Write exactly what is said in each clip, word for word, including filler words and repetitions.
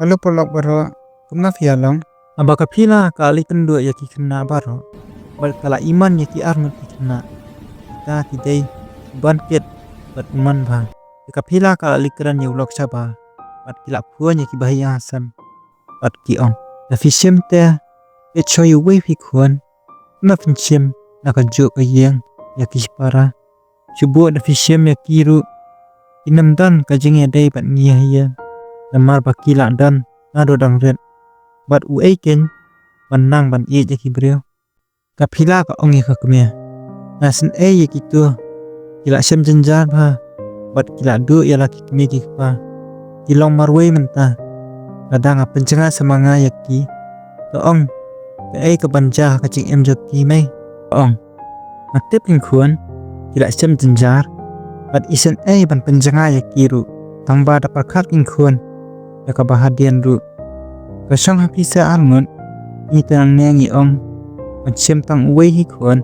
Hello paralok baroh, kumno phi ïa long? Haba ka Phila ka la leit kynduh ïa ki khynnah baroh bad ka la ïa man ïa ki arngut ki khynnah. Kita ki dei u Bankit bad u Manbha. Te ka Phila ka la leit kren ïa u lok shabar bad ki la phone ïa ki bahaïing hasem bad ki ong, da phi shim te, peit shuwa ïa uwei phi khun, kumno phin shim na kajuh ka ïing ïa ki shipara? Shu buh da phi shim ïa ki ruh, kin ym don ka jingïadei bad ngi ha ïing, namar ba ki la don naduh dang rit. Bad uei keiñ ban nang ban ïeit ïa ki briew? Ka Phila ka ong ïa ka kmie, nga isynei ïa kito, ki la shem jynjar bha bad ki la duh ïa la ki kmie ki kpa. Ki long marwei mynta. Lada nga pynjngai sa ma nga ïa ki, to ong kaei kaban jia ha ka jingim jong ki, mei? Ka ong, nga tip ki khun ki la shem jynjar bad isynei ban pynjngai ïa ki ruh, tangba da pyrkhat ki khun ïa kaba hadien ruh. Ka shong ha phi sa arngut, ngi te nangne ngi ong ban shim tang uwei hi khun.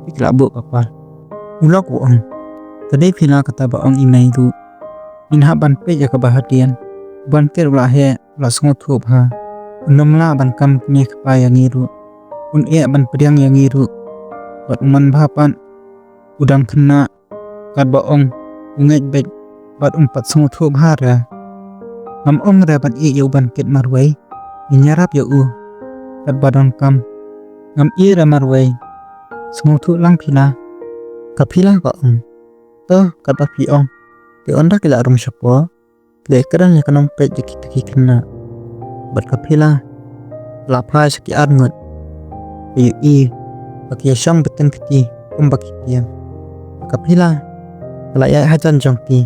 Ki la buh ka por. U lok u ong, ka dei Phila kata ba ong i mei ruh. Ngin hap ban peit ïa kaba hadien. U Bankit u la heh, u la sngewthuh bha. Un ym lah ban kam kmie kpa ïa ngi ruh. Un eh ban pdiang ïa ngi ruh. Bad u Manbha pat u dang khynnah, katba ong u ngeit beit bad um pat sngewthuh bha re. Ngam ong re ban ïeit ïa u Bankit marwei, ngin ïarap ïa u katba donkam. Ngam ïeit re marwei. Sngewthuh lang Phila. Ka Phila ka ong, to katba phi ong. Te ynda ki la rung shapoh, ki la kren ïa ka nongpeit jong kita ki khynnah. Bad ka Phila ka la phai sha ki arngut, ka ïohi ba ki ïashong bteng kti kumba ki tieng. Ka Phila ka la ïaid hajan jong ki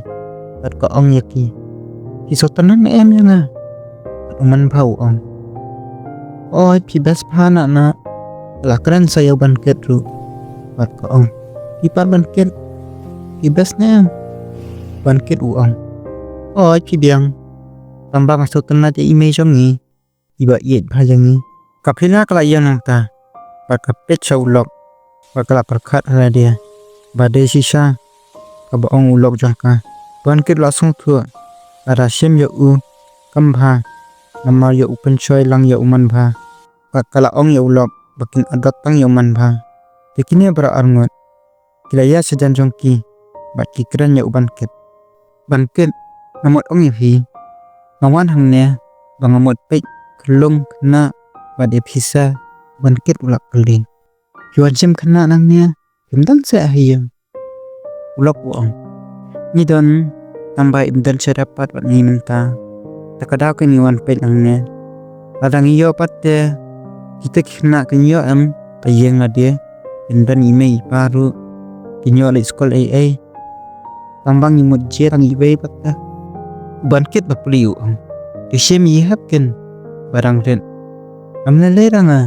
bad ka ong ïa ki, phi sngewtynnad ne em ïa nga? Bad u Manbha u ong, oi phi best bha Nahnah. Ka la kren sa ïa u Bankit ruh bad ka ong, phi pat Bankit, phi best ne em? U Bankit u ong, oi phi biang, tangba nga sngewtynnad ïa i mei jong ngi, iba ïeit bha ïa ngi. Ka Phila ka la ïeng nangta bad ka peit sha u lok bad ka la pyrkhat ha lade ba dei shisha kaba ong u lok jong ka. U Bankit u la sngewthuh lada shim ïa u kam bha, namar ïa u pynshoi lang ïa u Manbha. Bad ka la ong ïa u lok ba kin adot tang ïa u Manbha. Te kine baroh arngut ki la ïaid shajan jong ki bad ki kren ïa u Bankit. Bankit, nga mut ong ïa phi, nga wan hangne ba nga mut peit khyllung khynnah bad ïa phi sa. U Bankit u la kylli, phi wan shim khynnah nangne, phim don seh ha ïing? U lok u ong, ngi don, tangba im don shuh pat bad ngi mynta. Te ka daw ka ngi wan peit nangne. Lada ngi ïoh pat te kita ki khynnah kin ïoh em ka ïing lade? Kin don i mei i pa ruh, kin ïoh leit skul ei ei. Tangba ngi mut jied tang iwei pat te. U Bankit ba plie u ong, to shim ïa i hep kin ba dang rit. Ngam lei lei ra nga,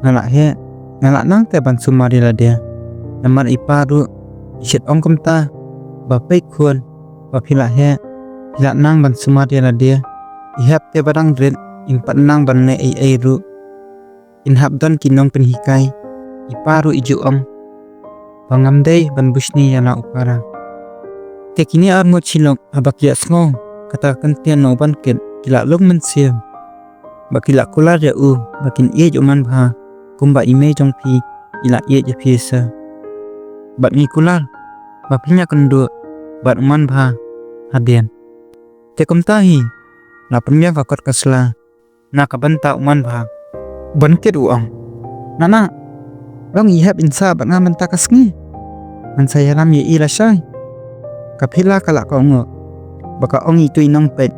nga la heh, nga la nang te ban sumar ïa lade. Namar i pa ruh i shait ong kumta ba peit khun, ba phi la heh, phi la nang ban sumar ïa lade. I hep te ba dang rit im pat nang ban leh ei ei ruh. Kin hap don ki nongpynhikai. I pa ruh i ju ong ba ngam dei ban bushni ïa la u para. Te kine arngut shilok haba ki ïa sngew kata ka kyntien na u Bankit, ki la lung mynsiem bad ki la kular ïa u ba kin ïeit u Manbha kumba i mei jong phi i la ïeit ïa phi sa. Bad ngi kular ba phin ïakynduh bad u Manbha hadien. Te kumta hi la pynbiang ka kot ka sla na ka bynta u Manbha. U Bankit u ong, Nahnah, long i hep in sah bad nga mynta ka sngi. Ngan sa ïalam ïa i lashai. Ka Phila ka la kohnguh bad ka ong ïa itu i nongpeit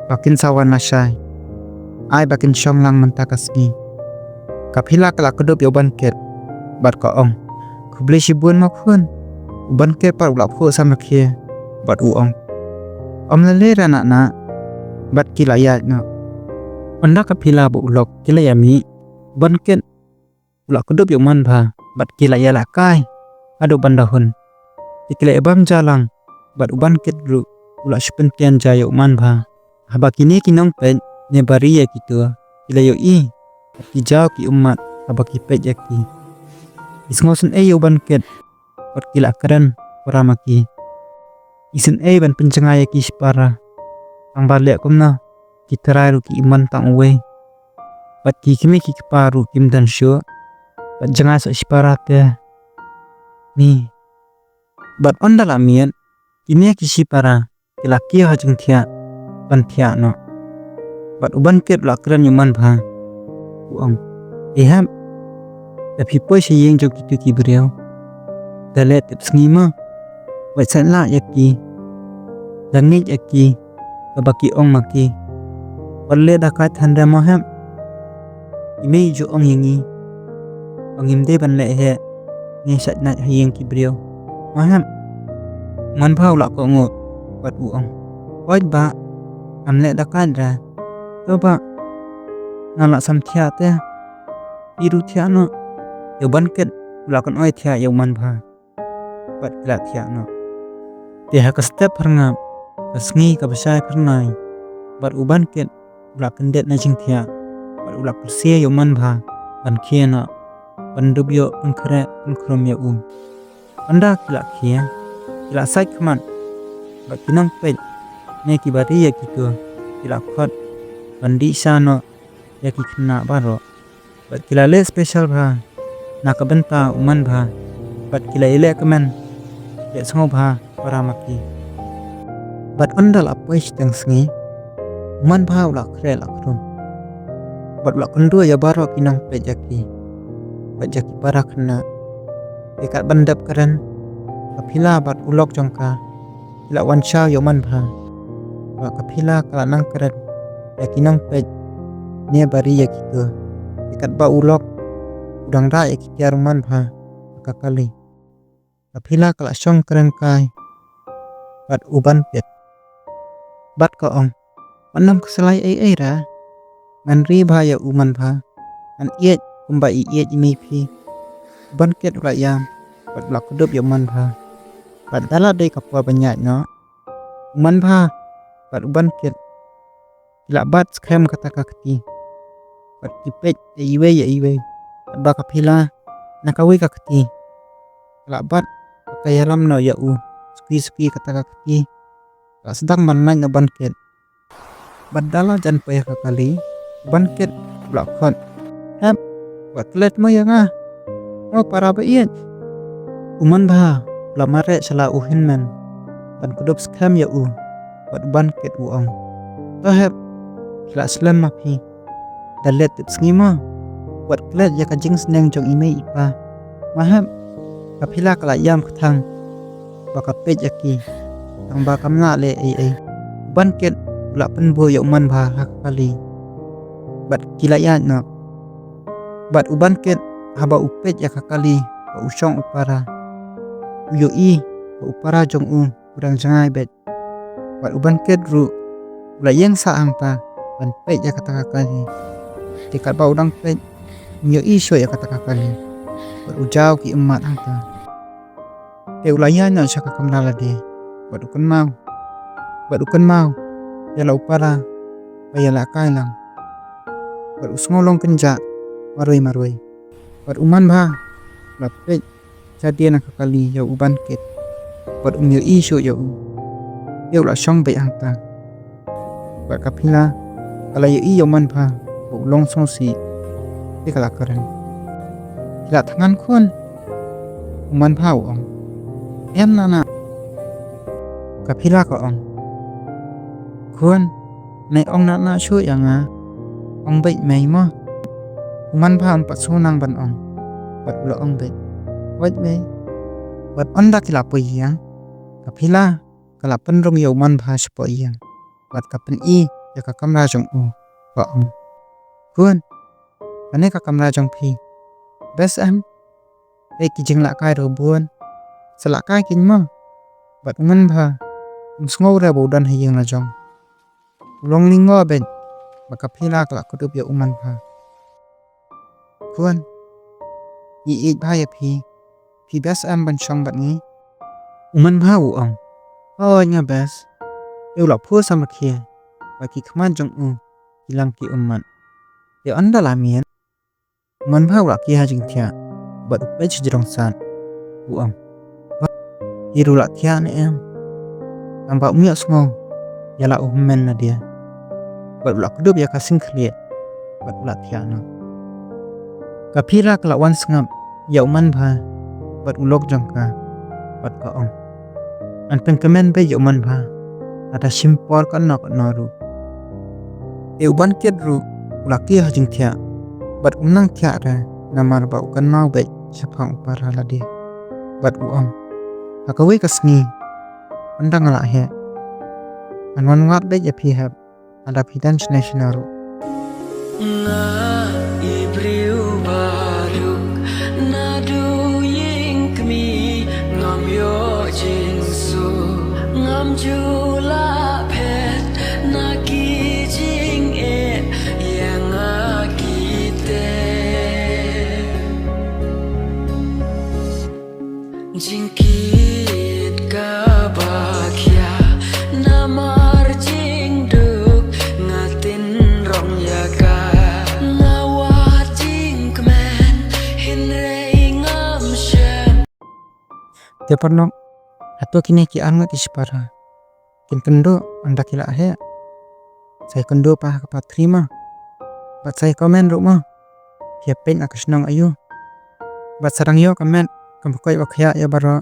ba kin sa wan lashai. Ai ba kin shong lang mynta ka sngi. Ka Phila ka la kdup ïa u Bankit bad ka ong, khublei shibun ma khun. U Bankit pat u la phuh samrkhie bad u ong, ym lei lei re Nahnah. Bad ki la ïaid noh. Ynda ka Phila bad u Lok ki la ïa mih, u Banket u la kdup ïa u Manbha bad ki la ïalehkai haduh ban da hun. Te ki la ïabam ja lang bad u Banket ruh u la shu pyntian ja ïa u Manbha. Haba kine ki nongpeit ne ba ri ïa kito ki la ïohi bad ki jaw ki ummat haba ki peit ïa ki. Ki sngewsynei ïa u Banket bad ki la kren para ma ki. Ki sngewsynei ban pynjngai ïa ki shipara. Tang ba leh kumno ki trai ruh ki im man tang uwei. Bad ki kmie ki kpa ruh kim don shuh. Bad jngai sa shipara te. Ni. Bad ynda la miet kine ki shipara ki la kiew ha jingthiah ban thiah noh. Bad u Banket u la kren ïa u Manbha. U ong, "Ei hep, da phi poi sha ïing jong kito ki briew, da leh tip sngi mo. Wat sait lah ïa ki, da ngeit ïa ki kaba ki ong ma ki. Wat leh da kait than re mo hep. I mei ju ong ïa ngi ba ngim dei ban leh heh ne sait nait ha ïing ki briew mo hep." U Manbha u la kohnguh bad u ong, "Hooid bah, ngam leh da kait re. To bah, nga la sam thiah te, phi ruh thiah noh." Ïa u Banket u la kynoi thiah ïa u Manbha bad ki la thiah noh. Te ha ka step phyrngap, ka sngi kaba shai phyrnai, bad u Banket u la kyndit na jingthiah bad u la pyrshah ïa u Manbha ban khie noh, ban dup ïoh pynkhreh pynkhrum ïa u. Ynda ki la khie, ki la sait khmat bad ki nongpeit ne ki ba ri ïa kito ki la khot ban dih sha noh ïa ki khynnah baroh. Bad ki la leh special bha na ka bynta u Manbha bad ki la ïaleh kmen leh sngewbha para ma ki. Bad ynda la poi shiteng sngi, u Manbha u la khreh la khrum bad u la kynduh ïa baroh ki nongpeit ïa ki bad ïa ki para khynnah. Te katba dep kren, ka Phila bad u Lok jong ka ki la wan shaw ïa u Manbha. Bad ka Phila ka la nang kren ïa ki nongpeit ne ba ri ïa kito. Te katba u Lok u dang rah ïa ki tiar u Manbha ha ka kali, ka Phila ka la shong kren kai bad u Banket bad ka ong, "Wat nym khuslai ei ei re. Ngan ri bha ïa u Manbha. Ngan ïeit kumba i ïeit i mei phi." U Banket u la ïam bad u la kdup ïa u Manbha. Bad da la dei ka por ban ïaid noh, u Manbha bad u Banket ki la bat skhem kata ka kti bad ki peit ïa iwei ïa iwei. Katba ka Phila na kawei ka kti ka la bat ka ïalam noh ïa u suki suki kata ka kti. Ka la sdang ban lait na u Banket. Bad da la jan poi ha ka kali, u Banket u la khot, "Hep, wat klet mo ïa nga, o para ba ïeit." U Manbha u la mareh sha la u hynmen ban kdup skhem ïa u. Bad u Banket u ong, "To hep, phi la slem ma phi, da leh tip sngi mo. Wat klet ïa ka jingsneng jong i mei i pa mo hep." Ka Phila ka la ïam kthang ba ka peit ïa ki, tang ba kam lah leh ei ei. U Banket u la pynbor ïa u Manbha ha ka kali bad ki la ïaid noh. Bad u Banket haba u peit ïa ka kali ba u shong u para, u ïohi ba u para jong u u dang jngai beit. Bad u Banket ruh u la ïeng sah hangta ban peit ïa kata ka kali. Te katba u dang peit, um ïohi shuh ïa kata ka kali bad u jaw ki ummat hangta. Te u la ïaid noh sha ka kamra lade bad u kynmaw, bad u kynmaw ïa la u para ba ïalehkai lang. Bad u sngew long kynjah marwei marwei. Bad u Manbha u la peit shadien ha ka kali ïa u Banket bad um ïohi shuh ïa u. Te u la shong beit hangta. Bad ka Phila ka la ïohi ïa u Manbha ba u long sngewsih. Te ka la kren, "Phi la thngan khun?" U Manbha u ong, "Em, Nana." Ka Phila ka ong, "Khun, nai ong Nana shuh ïa nga. Ong beit Mei mo." U Manbha um pat sngewthuh ban ong bad u la ong beit, "Wait Mei." Bad ynda ki la poi ïing, ka Phila ka la pynrung ïa u Manbha shapoh ïing bad ka pyni ïa ka kamra jong u, ka ong, "Khun, kane ka kamra jong phi. Best em? Peit ki jinglehkai ruh bun. Sa lehkai keiñ mo." Bad u Manbha um sngew re ba u don ha ïing la jong. U long lyngngoh beit. ba ka Phira ka la kdup ïa u Manbha. Khun, ngi ïeit bha ïa phi. Phi best em ban shong bad ngi? U Manbha u ong. Hooid nga best. Te u la phuh samrkhie ba ki khmat jong u ki lang ki ummat. Te ynda la miet, u Manbha u la kiew ha jingthiah bad u peit sha jrong sat. U ong. Ba, hi ruh la thiah ne em? Tang ba um ïohsngew ïa la u hynmen nadia. Bad u la kdup ïa ka sing khlieh bad u la thiah noh. Ka Phira ka la wan sngap ïa u Manbha bad u lok jong ka bad ka ong. Ngan pynkmen beit ïa u Manbha lada shim por katno katno ruh. Te u Bankit ruh u la kiew ha jingthiah bad u nang thiah re namar ba u kynmaw beit shaphang u para lade. Bad u ong. Ha kawei ka sngi ynda nga la heh, ngan wan wad beit ïa phi hep. Lada phi dang shane shane ruh. Nga i briew ba duk naduh ïing kmie, ngam ïoh jingsuk, ngam ju lah phet na ki jingeh ïa nga ki te. Jingkit kaba khia namar jingduk, nga tin rong ïa ka. Nga wad jingkmen hynrei ngam shem. Te parnok, hato kine ki arngut ki shipara kin kynduh ynda ki la heh? Sa ïa kynduh pat ha ka part three mo. Bad sa ïa comment ruh mo. Phi ïa peit na ka shnong aïu? Bad sa dang ïoh ka met kaba koit ba khiah ïa baroh.